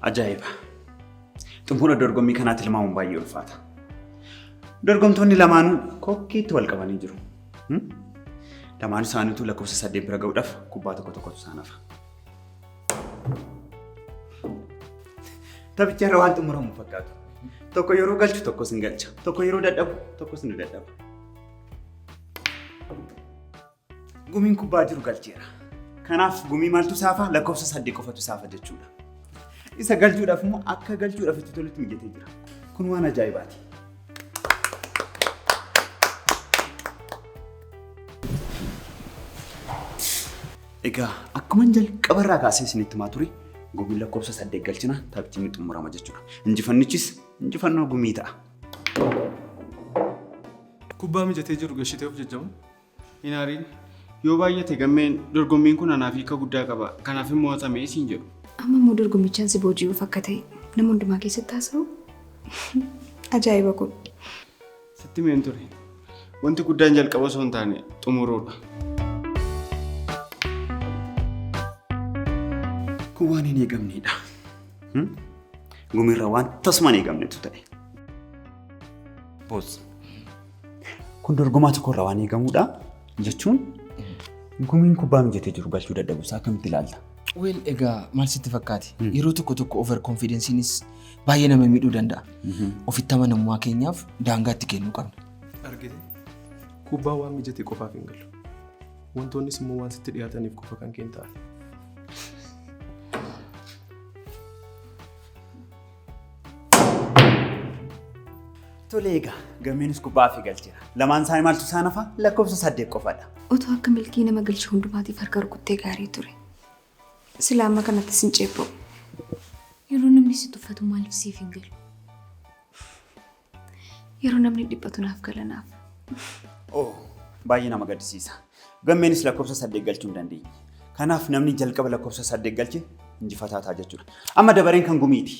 Ajaa'iba! Xumura dorgommii kanaa tilmaamuun baay'ee ulfaata. Dorgomtoonni lamaanuu kokkeetti wal qabanii jiru. Lamaan isaaniitu lakkoofsa 8 bira ga'uudhaaf kubbaa tokko tokkotu isaan hafa. Taphicha irra waan xumuramu fakkaatu. Tokko yeroo galchu tokkos hin galcha. Tokko yeroo dadhabu tokkos ni dadhaba. Gumiin kubbaa jiru galcheera. Kanaaf gumii maaltu saafa? Lakkoofsa 8 qofatu saafa jechuudha. Isa galchuudhaaf immoo akka galchuudhaaf itti tolutti mijatee jira. Kun waan ajaa'ibaati. Egaa akkuman jalqabarraa kaasee isinitti himaa ture gumiin lakkoofsa 8 galchina taphichi ni xumurama jechuudha. Injifannichis injifannoo gumii ta'a. Kubbaa mijatee jiru gashitee of jajjamu. Hin aariin. Yoo baay'ate Gammeen dorgommiin kun anaaf hiika guddaa qaba, kanaafin mo'atame siin jedhu. Amma immoo dorgommichaan si booji'uuf akka ta'e nama hundumaa keessatti haasa'u? Ajaa'iba kun! Sitti himeen ture. Wanti guddaan jalqaba osoo hin taane xumuruudha. Kun waan hin eegamneedha. Gumiirraa waan tasuma hin eegamnetu ta'e. Boos. Kun dorgomaa tokko irraa waan eegamudha jechuun gumiin kubbaa mijatee jiru galchuu dadhabuu isaa akkamitti ilaalta? Well egaa maal sitti fakkaate? Yeroo tokko tokko over confidence'nis baay'ee nama miidhuu danda'a. Ofitti amanamummaa keenyaaf daangaa itti kennuu qabna. Argite? Kubbaan waan mijate qofaaf hin galu. Wantoonnis immoo waan sitti dhiyaataniif qofa kan kee hin ta'an. Tole egaa gammeenis kubbaa fi galcheera. Lamaan isaanii maaltu isaan hafa? Lakkoofsa 8 qofadha. Otoo akka milkii nama galchu hundumaatiif harka rukuttee gaarii ture. Silaa amma kanatti sin ceepha'u. Yeroo namni si tuffatu maaliif siif hin galu? Yeroo namni dhiphatu naaf gala naaf. Oh, baay'ee nama gaddisiisa. Gammeenis lakkoofsa 8 galchuu hin dandeenye. Kanaaf namni jalqaba lakkoofsa 8 galche injifataa ta'a jechuudha. Amma dabareen kan gumiiti.